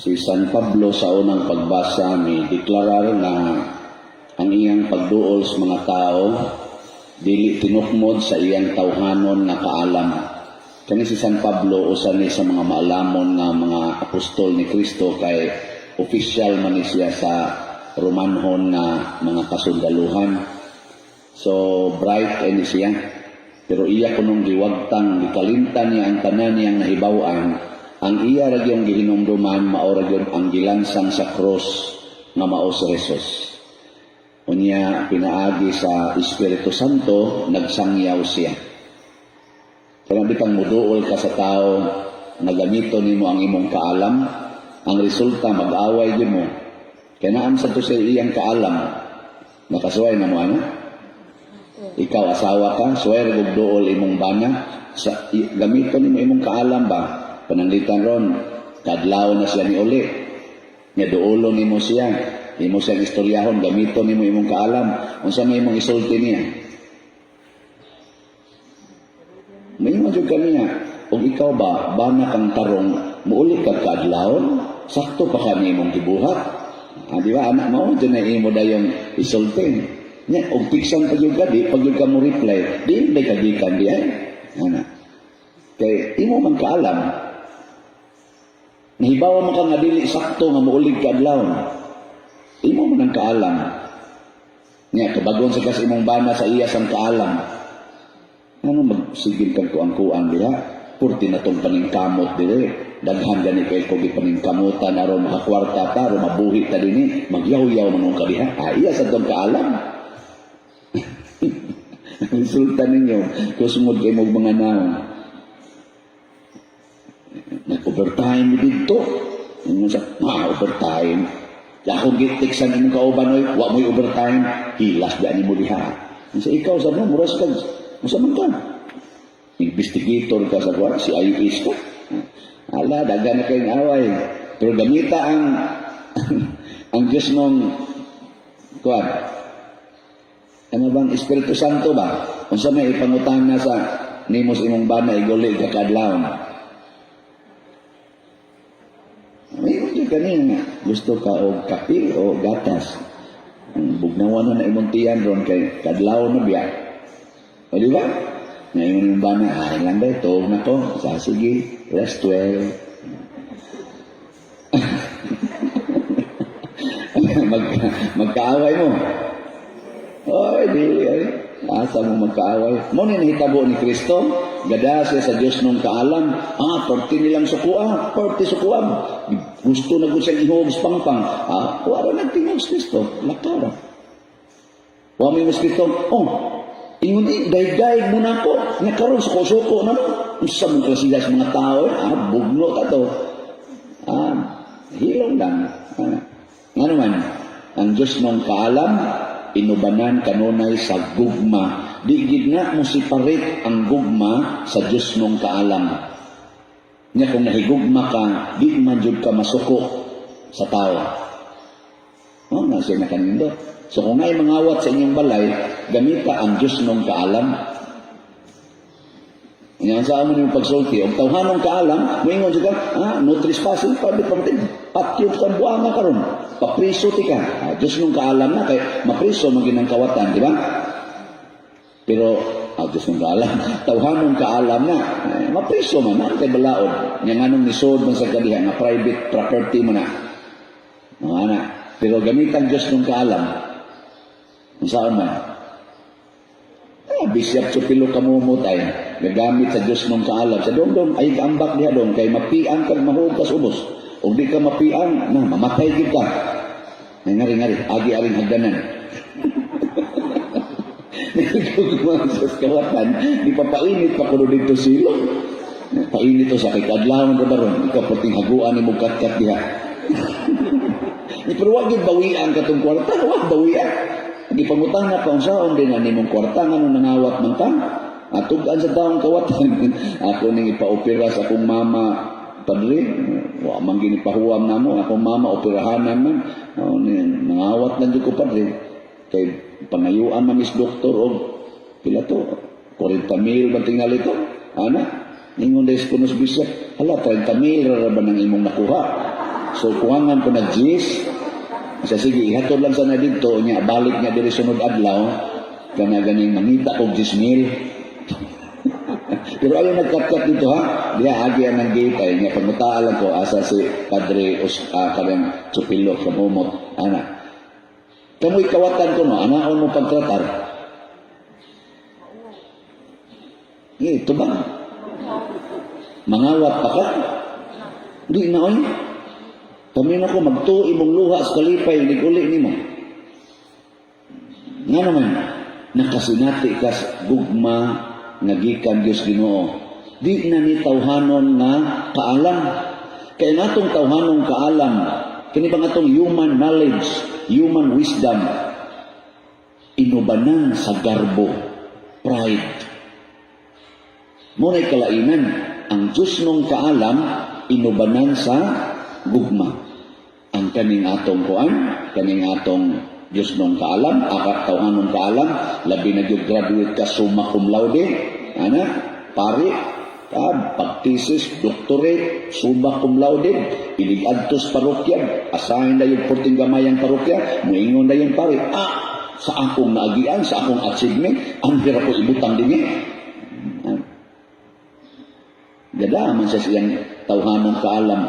Si San Pablo sa unang pagbasa ni deklarar nga ang iyang pagduol sa mga tao dili tinukmod sa iyang tawhanon nga kaalam. Kani si San Pablo, usa ni sa mga maalamon nga mga apostol ni Kristo kay opisyal man ni siya sa Romanhon nga mga kasundaluhan. So bright kay ni siya. Pero iya kunong giwagtang, gikalimtan niya ang tanan niyang nahibaw-an. Ang iya ra gyud gihinumduman, mao ra gyud ang gilansang sa cross nga mao si Jesus. Unya, pinaagi sa Espiritu Santo, nagsangyaw siya. Kaya bitang muduol ka sa tao nga gamito nimo ang imong kaalam, ang resulta mag-away gyud mo. Kaya naam sa to sa iyang kaalam, nakasuway na mo ano? Ikaw asawa ka, suway ra gud duol imong bana, sa gamito nimo imong kaalam ba? Pananglitan ron, kadlaw na siya ni uli. Nga duolon nimo siya, imo siyang istoryahon, gamito nimo imong kaalam, unsa may imong isulti niya? Maingon jud kaniya, ug ikaw ba, bana kang tarong, muuli kag kaadlawon, sakto pa ka imong gibuhat. Ah, di ba, anak mo, dyan na imo dayong isulti. Nya, og piksan pa gyud ka, di pa gyud ka mo reply, di ba kagikan di ay? Ana. Kay imo man kaalam, nahibaw man ka nga dili sakto nga muulig ka adlawon. Imo man ang kaalam. Nya, kabagon sa kas imong bana sa iya sang kaalam. Ano magsigil kag kuang-kuang diha? Purti na tong paningkamot dire. Daghan gani kay ko gipaningkamutan aron makakwarta ta, aron mabuhi ta dinhi. Magyaw-yaw man ka diha. Ah, iya sa tong kaalam. Resulta ninyo, kusmod kay mong mga naon. Nag-overtime mi didto. Ingon sa, ah, overtime. Akong gitiksan imong kauban oy, wa mo'y overtime, hilas di ani mo diha. Sa ikaw sa mo, muras ka, unsa man ka? Investigator ka sa kuwan, si IS ka. Ala, daga na kayong away. Pero gamita ang Diyos mong kuwan. Ano bang Espiritu Santo ba? Unsa may ipangutana sa nimo sa imong bana iguli ka kaadlawon? May jud kaniya, gusto ka og kape o gatas. Ang bugnawan na na imong tiyan ron kay kadlawon na biya. O di ba? Ngayon yung bana, ay lang ba, tuog na ko. Sa sige, rest well. Magkaaway mo. Oy, di, ay. Asa mo magkaaway? Mo ni nahitabo ni Kristo, gada siya sa Diyos nung kaalam. Ah, perti nilang sukua, perti sukua. Gusto na gud siyang ihog sa pangpang. Ah, wala nagtingog si Kristo, lakaw ra. Wa may mas Kristo, oh, ingon eh, daig-daig mo na ako. Nga karon suko-suko na mo. Unsa mong klasiga sa mga tao, eh? Ah, bugno ta to. Ah, hilong lang. Ah, nga naman, ang Diyos nung kaalam, inubanan kanunay sa gugma. Di gid nga mo separate ang gugma sa Diyos nung kaalam. Nya kung nahigugma ka, di man jud ka masuko sa tao. Oh, na siya nakanindot. So kung naay mangawat sa inyong balay, gamita ang Diyos nung kaalam. Nya sa amo niyong pagsulti, og tawhanong kaalam, moingon siya ka, ah, no trespassing, pwede pa patyo ka buanga karon. Papriso ti ka. Ah, Diyos nung kaalam na kay mapriso man ginang kawatan, di ba? Pero ah, Diyos nung kaalam, tawhanong kaalam na, eh, mapriso man na kay balaod. Nya nganong nisod man sa kadiha nga private property mo na. Mga ana. Pero gamitan Diyos nung kaalam. Unsaon man? Ah, bisyap sa pilo kamumot ay gagamit sa Diyos nung kaalam. Sa dong dong ay kaambak diha dong kay mapiang kag mahug kas ubos. Ug di ka mapiang, na mamatay gid ka. Ay, ngari ngari, agi aring hagdanan. Nagugma sa kawatan, di pa painit pa kuno dito silong. Painit to sa kay kadlawon ra baron, ikaw perting haguan nimo katkat diha. Ni pero wag gid bawian katong kwarta, wag bawian. Gipangutang na pa unsaon din na nimong kwarta ngano nangawat man ka? Atug-an sa taong kawatan. Ako ning ipaopera sa akong mama, padre. Wa man gini pahuwam namo akong mama operahanan man. Oh, ni nangawat na jud ko, padre. Kay pangayuan man is doktor og pila to? 40 mil ba tingali to? Ana, ningon des kunos bishop, hala, 30 mil ra ba nang imong nakuha? So kuwangan ko na 10. Sa sige, ihatod lang sana dito, nya balik niya diri sunod adlaw, kana ganing mangita og 10,000. Pero ayaw nagkat-kat dito, ha. Diha agi ang gate ay nga pangutaan lang ko asa si Padre Os kanang Chupilo kamumot ana. Kamoy kawatan ko no, anaon mo pagtratar. Eh, tubang. Mangawat pa ka? Di na oy. Paminaw ko magtuo imong luha sa kalipay nig uli nimo. Nga naman, nakasinati ka sa gugma nga gikan Dios Ginoo. Di na ni tawhanon nga kaalam. Kay natong tawhanong kaalam, kini bang atong human knowledge, human wisdom, inubanan sa garbo, pride. Muna'y kalainan, ang Diyos nung kaalam, inubanan sa gugma. Ang kaning atong kuan, kaning atong Diyos nung kaalam, aka tawhanong kaalam, labi na gyud graduate ka summa cum laude, ana, pari, ka, pag-thesis, doctorate, summa cum laude, ilig adtos parokya, asahin na yung porting gamayang parokya, muingon na yung pari, sa akong naagian, sa akong achievement, ang hirap ko ibutang dinhi. Gada man sa siyang tawhanong kaalam.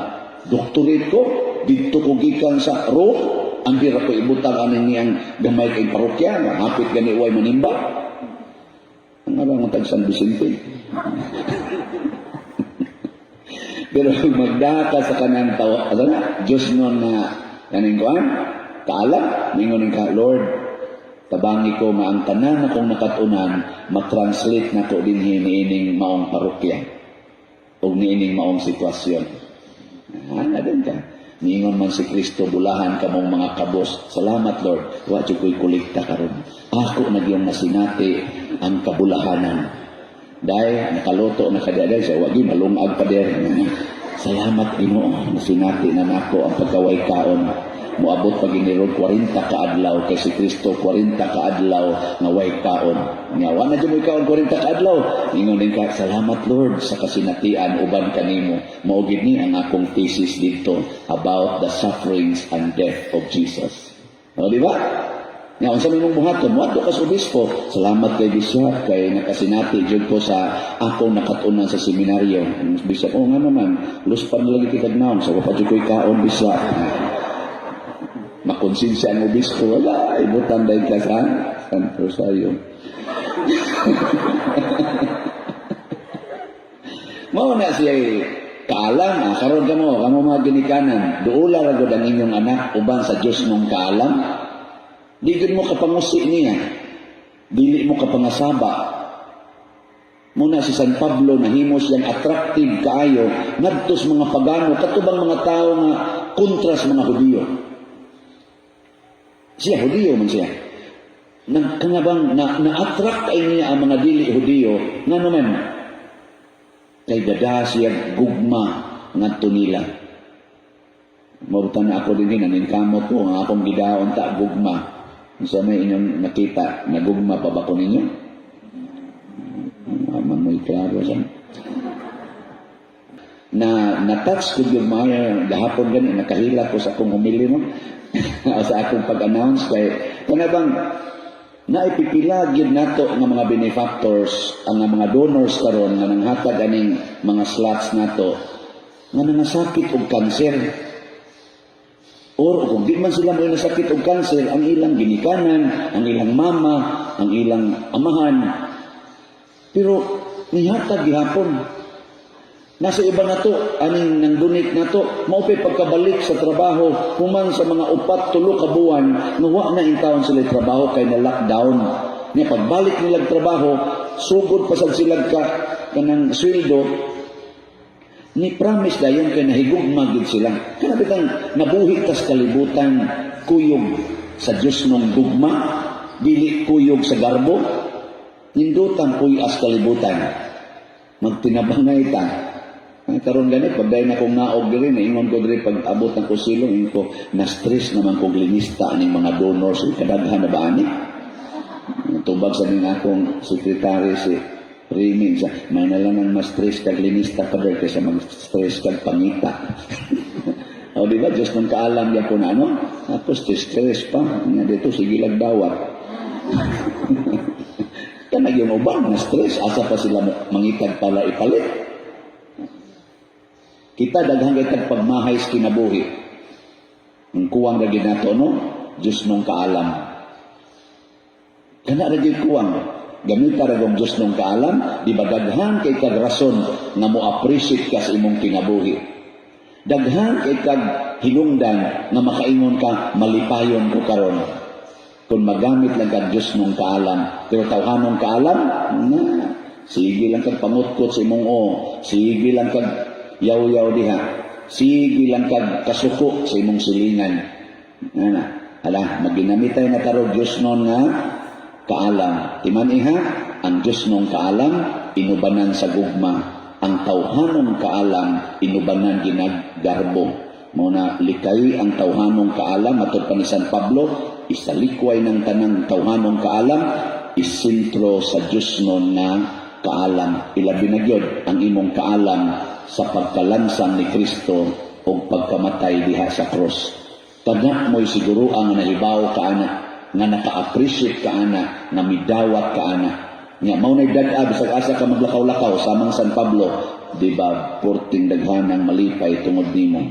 Doctorate ko, didto ko gikan sa Rome, ang hirap ko ibutang aning niyang gamay kay parokya, hapit gani way manimba. Ang arang tag San Vicente. Pero magdaka sa kanang tawa, asa na? Diyos nun na kaning kuan, kaalam, ningon ka, "Lord, tabangi ko nga ang tanan akong nakatunan, matranslate nako dinhi niining maong parokya o niining maong sitwasyon." Ah, din ka. Niingon man si Kristo, "Bulahan kamong mga kabos." "Salamat, Lord. Wa jud ko'y kolekta karon. Ako na gyud nasinati ang kabulahanan." "Dahil nakaluto na ka diay sa wagi malungag pa der." "Salamat, Ginoo, nasinati na nako ang pagkaway kaon." Moabot pa ginirog 40 ka adlaw kay si Kristo 40 ka adlaw nga way kaon. Nga wa na jud mo'y kaon 40 ka adlaw. Ingon din ka, "Salamat, Lord, sa kasinatian uban kanimo. Mao gid ni ang akong thesis dito about the sufferings and death of Jesus." O, di ba? Nga unsa may mong buhaton, moadto ka sa obispo. "Salamat kay Bishop kay nakasinati jud ko sa akong nakatunan sa seminaryo." Ang bishop, "Oh, nga naman, luspan lagi kitag naon sa wa pa jud ko'y kaon, Bishop." Makonsensya ang obispo, wala, ibutan dahil ka sa San Rosario. Mao na siya kaalam, karon kamo, kamo mga ginikanan, duula ra gud ang inyong anak uban sa Dios mong kaalam. Di gud mo kapangusi niya. Dili mo kapangasaba. Muna si San Pablo nahimo siyang attractive kaayo ngadto sa mga pagano, katubang mga tao nga kontra sa mga Hudiyo. Siya Hudiyo man siya. Nagkangabang na, na-attract ay niya ang mga dili Hudiyo nga naman kay dada siya gugma ngadto nila. Mabutan na ako din naninkamot ko ang akong gidaon ta gugma. Unsa may inyong nakita, nagugma pa ba ko ninyo? Man mo'y klaro sa na na-touch ko yung mga gahapon gani nakahila ko sa akong homily, no, sa akong pag-announce kay kana bang naipipila gyud nato nga mga benefactors, ang mga donors karon nga nanghatag aning mga slots nato nga nangasakit og kanser or kung di man sila mo nasakit og kanser, ang ilang ginikanan, ang ilang mama, ang ilang amahan, pero nihatag gihapon. Nasa iba na to, aning nang donate na to, mao pa'y pagkabalik sa trabaho, human sa mga 4, 3 ka buwan, nga wa na in taon sila trabaho kay na lockdown. Nya pagbalik nila trabaho, sugod pa sad sila ka kanang sweldo, ni promise dayon kay nahigugma gid sila. Kana bitang nabuhi tas kalibutan kuyog sa Dios nung gugma, dili kuyog sa garbo, nindutan puy-as kalibutan. Magtinabangay ta. Ay, karon gani pag dahil na kong naog diri, naingon ko diri pag abot ng kusilong, ingon ko na stress naman ko linista aning mga donors. Uy, kadaghan na ba ani? Tubag sa ning akong sekretary si Remy sa may na lang ang mas stress kag linista pa kaysa mag-stress kag pangita. O, di Di ba? Diyos nung kaalam yan po na ano? Tapos stress pa. Nga dito, sige lang dawat. Kanag yung uban, na stress, asa pa sila mangitag para ipalit. Kita daghan kay tag pagmahay sa kinabuhi. Ang kuwang ra nato, no? Diyos nung kaalam. Kana ra gyud kuwang. Gamita ra gong Diyos nung kaalam, di ba daghan kay kag rason nga mo appreciate ka sa imong kinabuhi? Daghan kay kag hinungdan nga makaingon ka, "Malipayon ko karon." Kung magamit lang kag Diyos nung kaalam, pero tawhanong kaalam, na, sige lang kag pangutkot sa imong o, sige lang kag yaw-yaw diha, sige lang kag kasuko sa imong silingan. Ana, hala, maginamitay na taro Diyos nun nga kaalam. Timan iha, ang Diyos nung kaalam, inubanan sa gugma. Ang tawhanong kaalam, inubanan ginaggarbo. Mao na likay ang tawhanong kaalam, matod pa ni San Pablo, isalikway ng tanang tawhanong kaalam, isintro sa Diyos nun nga kaalam. Ilabi na gyud ang imong kaalam sa pagkalansang ni Kristo o pagkamatay diha sa cross. Kana mo'y siguro ang nahibaw ka ana, nga naka-appreciate ka ana, nga midawat ka ana. Nga mao na'y dag-a bisag asa ka maglakaw-lakaw samang San Pablo, di ba, porting daghanang malipay tungod nimo.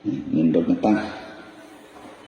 Nindot na ta.